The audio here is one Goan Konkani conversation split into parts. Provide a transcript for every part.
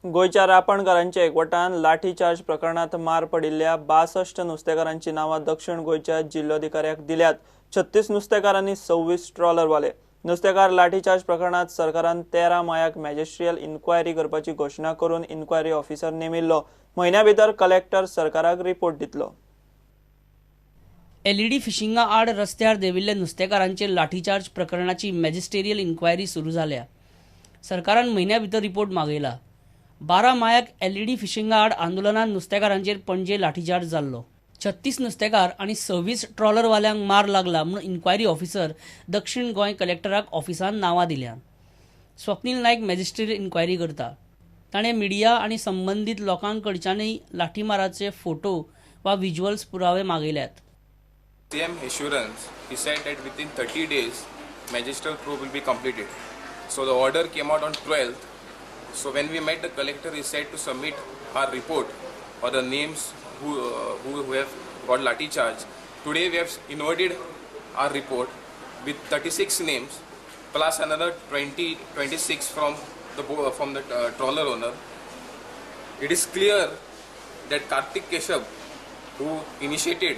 गोंयच्या रापणकारांच्या एकवटान लाठीचार्ज प्रकरणात मार पडिल्ल्या 62 नुस्तेकारांची नांवां दक्षिण गोंयच्या जिल्लोधिकाऱ्याक दिल्यात. 36 नुस्तेकारांनी 26 ट्रॉलरवाले. नुस्तेकार लाठीचार्ज प्रकरणात सरकारान 13 मायाक मॅजिस्ट्रियल इन्क्वायरी करपाची घोशणा करून इन्क्वायरी ऑफिसर नेमिल्लो. म्हयन्या भितर कलेक्टर सरकाराक रिपोर्ट दितलो. एलईडी फिशिंगा आड रस्त्यार देविल्ले नुस्तेकारांचेर लाठीचार्ज प्रकरणाची मॅजिस्टेरियल इन्क्वायरी सुरू जाल्या. सरकारान म्हयन्या भितर रिपोर्ट मागयला. 12 मायाक एलईडी फिशिंगा आड आंदोलनान नुस्तेकारांचेर पणजे लाठीचार्ज जाल्लो. 36 नुस्तेकार आनी 26 ट्रॉलरवाल्यांक मार लागला म्हणून इन्क्वायरी ऑफिसर दक्षिण गोंय कलेक्टराक ऑफिसान नांवां दिल्यात. स्वप्नील नायक मॅजिस्ट्रियल इन्क्वायरी करता. ताणें मिडिया आनी संबंदीत लोकांकडच्यानय लाठीमाराचे फोटो वा विज्युअल्स पुरावे मागयल्यात. CM assurance, he said that within 30 days magisterial probe will be completed. So the order came out on 12th. So when we met the collector, he said to submit our report or the names who have got lathi charge. Today we have inverted our report with 36 names plus another 26 from the trawler owner. It is clear that Kartik Keshav, who initiated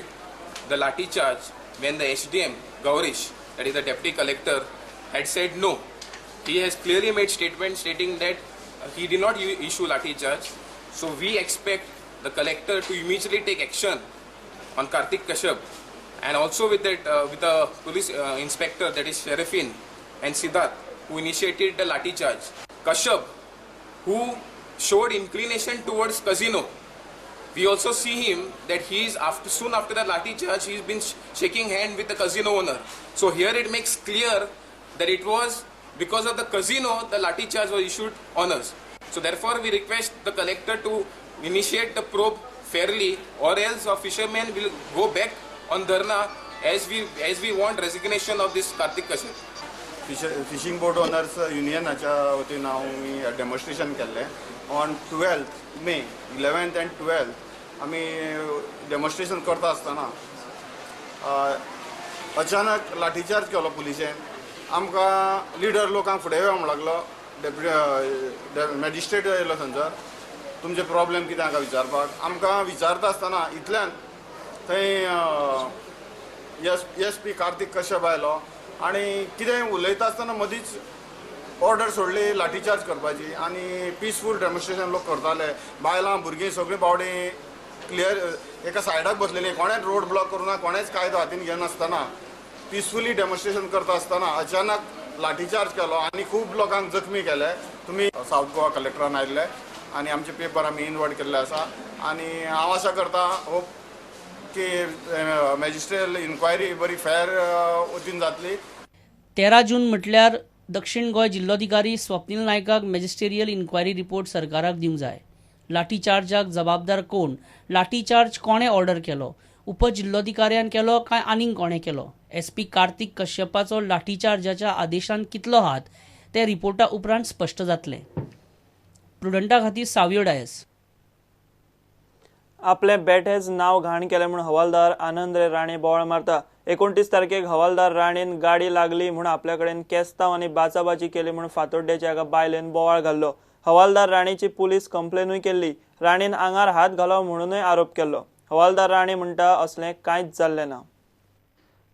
the lathi charge when the SDM Gaurish, that is the deputy collector, had said no. He has clearly made statement stating that he did not issue lathi charge. So we expect the collector to immediately take action on Kartik Kashyap and also with that with the police inspector, that is Sherifin and Siddharth, who initiated the lathi charge. Kashyap, who showed inclination towards casino, we also see him that he is soon after the lathi charge, he has been shaking hand with the casino owner. So here it makes clear that it was because of the casino the lathi charge was issued on us. So therefore we request the collector to initiate the probe fairly, or else our fishermen will go back on dharna as we want resignation of this Kartik Kashyap. Fishing boat owners युनियनाच्या वतीन हांव डेमॉन्स्ट्रेशन केल्लें. On 12th May, 11th and 12th आमी डेमॉन्स्ट्रेशन करता आसतना अचानक लाठीचार्ज केलो पुलिशेन. आमकां लिडर लोकांक फुडें यो म्हणूंक लागलो. डेप्युटी मॅजिस्ट्रेट येयलो थंयसर, तुमचे प्रॉब्लेम कितें हांगा विचारपाक. आमकां विचारता आसतना इतल्यान थंय एस पी कार्तिक कश्यप आयलो आनी कितें उलयता आसतना मदींच ऑर्डर सोडली लाठीचार्ज करपाची. आनी पिसफूल डेमॉन्स्ट्रेशन लोक करताले, बायलां भुरगीं सगळीं बावडीं क्लियर एका सायडाक बसलेलीं, कोणेंच रोड ब्लॉक करूं ना, कोणेंच कायदो हातीन घेनासतना पिसफुली डेमॉन्स्ट्रेशन करता आसतना अचानक लाठीचार्ज केलो आनी खूब लोकांक जखमी केले. तुमी सावथ गोवा कलेक्टरान आयिल्ले आनी आमचे पेपर आमी इनवर्ट केल्ले आसा. आनी हांव आशा करता, होप की मॅजिस्ट्रियल इन्क्वायरी बरी फेर वतीन जातली. 13 जून म्हटल्यार दक्षिण गोंय जिल्लोधिकारी स्वप्नील नायकाक मॅजिस्टेरियल इन्क्वायरी रिपोर्ट सरकाराक दिवंक जाय. लाठीचार्जाक जबाबदार कोण, लाठीचार्ज कोणें ऑर्डर केलो, उपजिल्लोधिकाऱ्यान केलो काय आनीक कोणें केलो, एस पी कार्तिक कश्यपाचो लाठीचार्जाच्या आदेशान कितलो हात ते रिपोर्टा उपरांत स्पश्ट जातलें. प्रुडंटा खातीर सावियो डायस. आपले बेठेच नाव घाण केलें म्हूण हवालदार आनंद राणे बोवाळ मारता. 29 तारखेक हवालदार राणेन गाडी लागली म्हूण आपल्या कडेन केस्तांव आनी बाचाबाची केली म्हूण फातोड्डेच्या एका बायलेन बोवाळ घाल्लो. हवालदार राणेची पुलीस कंप्लेनूय केल्ली. राणेन आंगार हात घालो म्हणूनय आरोप केल्लो. हवालदार राणे म्हणटा असलें कांयच जाल्लें ना.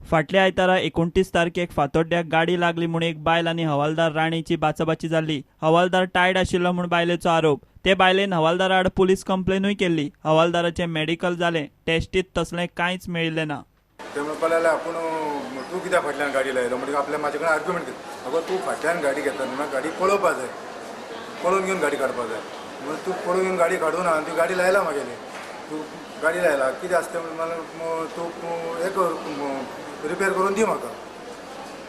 फाटल्या आयतारा 29 तारखेक फातोड्ड्याक गाडी लागली म्हूण एक बायल आनी हवालदार राणेची बाचाबाची जाल्ली. हवालदार टायर्ड आशिल्लो म्हूण बायलेचो आरोप. ते बायलेन हवालदारा आड पुलीस कंप्लेनूय केल्ली. हवालदाराचें मेडिकल जालें, टेस्टीत तसलें कांयच मेळिल्लें ना. ते म्हणपाक लागले आपूण तूं कित्याक फाटल्यान गाडी लायलो, म्हणटकीर आपल्या म्हाजे कडेन आर्ग्युमेंट केली. अगो तूं फाटल्यान गाडी घेता म्हणून गाडी पळोवपा जाय, पळोवन घेवन गाडी काडपा जाय, म्हणून तूं पळोवन घेवन गाडी काडूं ना, तूं गाडी लायला म्हागेली, तूं गाडी लायला कितें आसता म्हणून तूं हें कर, रिपेर करून दी म्हाका,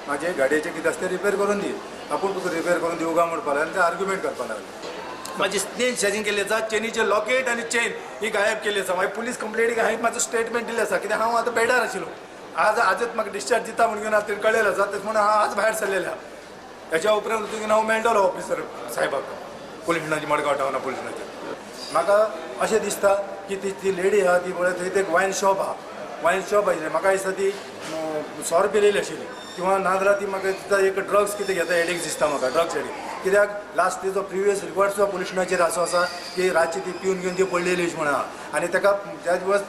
म्हाजे गाडयेचें कितें आसता रिपेर करून दी. आपूण तुका रिपेर करून दिवं काय म्हणपाक लागले आनी ते आर्ग्युमेंट करपाक लागले. म्हाजी चेन शेजिंग केल्ली आसा, चेनीचे लॉकेट आनी चेन ही गायब केल्ली आसा. मागीर पुलीस कंप्लेनीक हांवें म्हाजो स्टेटमेंट दिल्लें आसा, कित्याक हांव आतां बेडार आशिल्लो, आज आजच म्हाका डिस्चार्ज दिता म्हणून आतां कळ्ळेलें आसा, तेच म्हणून हांव आज भायर सरलेलें आसा. हेच्या उपरांत तुगे हांव मेळटलो ऑफिसर साहेबाक, पुलीस स्टेशनाची, मडगांव टावना पुलीस स्टेशनाचेर. म्हाका अशें दिसता की ती लेडी आहा ती पळय थंय एक वायन शॉप आहा, वायन शॉप आशिल्लें, म्हाका दिसता ती सोरो पिलेली आशिल्ली, किंवा ना जाल्यार ती म्हाका दिसता एक ड्रग्स कितें घेता एडिक्ट दिसता म्हाका, ड्रग्स एडिक्ट. कित्याक लास्ट तिचो प्रिवियस रिकॉर्ड सुद्दां पुलीस स्टेशनाचेर असो आसा की रातची ती पिवन घेवन ती पडलेली अशी म्हणून आहा. आनी ताका ज्या दिवस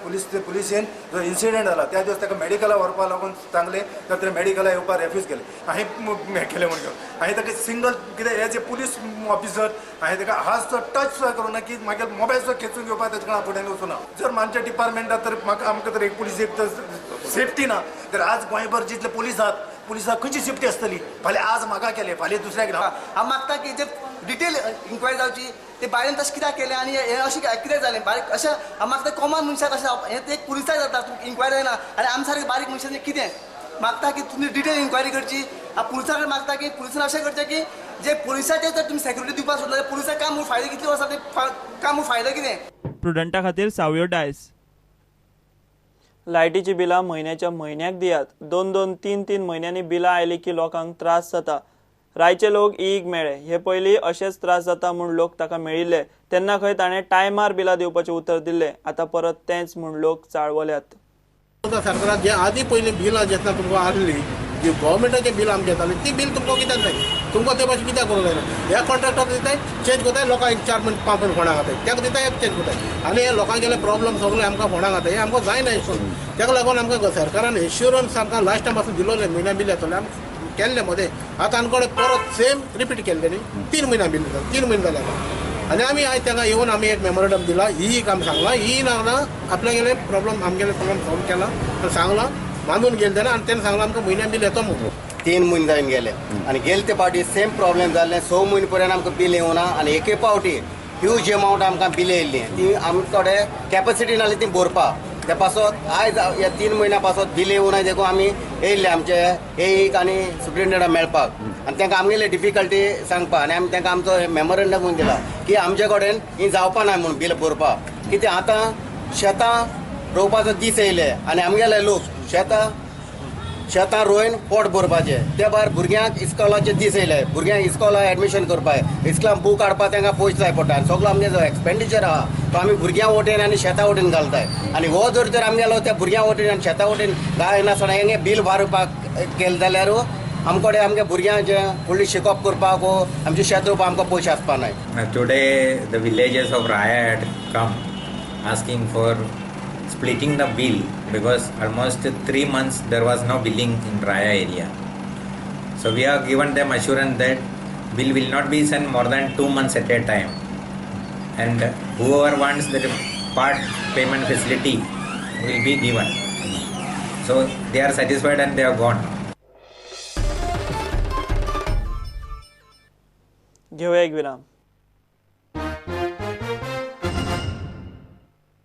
पुलिसेन जो इन्सिडंट जाला त्या दिवस ताका मेडिकला व्हरपा लागून सांगलें तर ते मेडिकला येवपाक रेफ्यूज केलें. हांवें हें केलें म्हणून हांवें ताका सिंगल कितें एज ए पुलीस ऑफिसर हांवें ताका हात सुद्दां टच सुद्दां करूं ना की मागीर मोबायल सुद्दां खेचून घेवपाक ताचे कडेन फुड्यान वचूं ना. जर आमच्या डिपार्टमेंटात तर म्हाका आमकां तर एक पुलिसेक तर सेफ्टी ना तर आज गोंयभर जितले पुलीस आहात पुलिसाक खंयची सेफ्टी आसतली? फाल्यां आज म्हाका केलें फाल्यां दुसऱ्याक हांव मागता की जे डिटेल इन्क्वायरी जावची ते बायलेन तशें कित्याक केलें आनी हें अशें कितें जालें बारीक अशें हांव मागता कॉमन मनशाक अशें हें एक पुलिसाक जाता इन्क्वायरी जायना आनी आम सारके बारीक मनशांनी कितें मागता की तुमी डिटेल इन्क्वायरी करची. हांव पुलिसा कडेन मागता की पुलिसान अशें करचें की जे पुलिसाचे जर तुमी सेक्युरिटी दिवपाक सोदता जाल्यार पुलिसाक काम म्हूण फायदे कितले वर्सां ते काम म्हूण फायदो कितें? प्रुडंटा खातीर सावयो डायस. लायटीची बिलां म्हयन्याच्या म्हयन्याक दियात. 2-2, 3-3 म्हयन्यांनी बिलां आयली की लोकांक त्रास जाता. रायचे लोक ईग मेळे हे पयलीं अशेच त्रास जाता म्हूण लोक ताका मेळिल्ले तेन्ना खंय ताणें टायमार बिलां दिवपाचें उतर दिल्लें. आतां परत तेंच म्हूण लोक चाळवल्यात. सरकारान जे आदी पयलीं बिलां जेन्ना तुमकां आहली जी गव्हर्मेंटाचें बिल आमकां येतालें ती बील तुमकां कित्याक जाय? तुमकां ते भाशेन कित्याक करूंक जायना? ह्या कॉन्ट्रॅक्टर दिताय चेंज करताय लोकांक 4 म्हयने 5 म्हयने फोंडाक घाताय ताका दिताय चेंज करताय आनी हे लोकांगेले प्रॉब्लम सगळे आमकां फोंडाक घाताय. हे आमकां जायना एशें. ताका लागून आमकां सरकारान एश्युरन्स आमकां लास्ट टायम पासून दिलोलें म्हयन्या बील येतलें आमकां केल्लें मदें आतां आमकडे परत सेम रिपीट केल्लें न्ही 3 म्हयन्या बील 3 म्हयने जाले आतां. आनी आमी आयज तांकां येवन आमी एक मेमोरंडम दिला ही आमी सांगलां ही ना आपल्यागेले प्रॉब्लम आमगेले प्रॉब्लम सॉल्व केला सांगलां बांदून गेले तेन्ना आनी तेन्ना सांगलां आमकां म्हयन्या बील येतो म्हणून. 3 म्हयने जावन गेले आनी गेले ते फावटी सेम प्रॉब्लम जाल्लें. 6 म्हयने पर्यंत आमकां बील येवना आनी एके फावटी ह्यूज एमावंट आमकां बिल येयल्ली ती आमचे कडेन कॅपॅसिटी नासली ती भरपाक. ते पासत आयज ह्या 3 म्हयन्या पासत बिल येवना देखून आमी येयल्ले आमचे एईक आनी सुप्रिंटेंडंटाक मेळपाक आनी तांकां आमगेले डिफिकल्टी सांगपाक आनी आमी तांकां आमचो मेमोरंडम दिला की आमचे कडेन ही जावपा ना म्हूण बील भरपाक. कित्याक आतां शेतां रोवपाचो दीस येयले आनी आमगेले लोक शेतां रोवन पोट भरपाचें. ते भायर भुरग्यांक इस्कॉलाचे दीस येयले भुरग्यांक इस्कॉला एडमिशन करपाक इस्कॉलान बूक हाडपाक तांकां पयशे जाय पडटा आनी सगळो आमगे जो एक्सपेंडिचर आहा तो आमी भुरग्यां वटेन आनी शेतां वटेन घालताय आनी हो जर तर आमगेलो त्या भुरग्यां वटेन आनी शेतां वटेन घालनासतना हेंगे बील भरपाक केलें जाल्यार आमकडे आमगे भुरग्यांचें फुडलें शिकप करपाक वो आमचें शेत रोवपाक आमकां पयशे आसपा नाय. Today the villagers of Raya had come asking for splitting the bill because almost 3 months there was no billing in Raya area. So we have given them assurance that bill will not be sent more than 2 months at a time, and whoever wants the part payment facility will be given. So they are satisfied and they are gone. घेऊया एक विराम.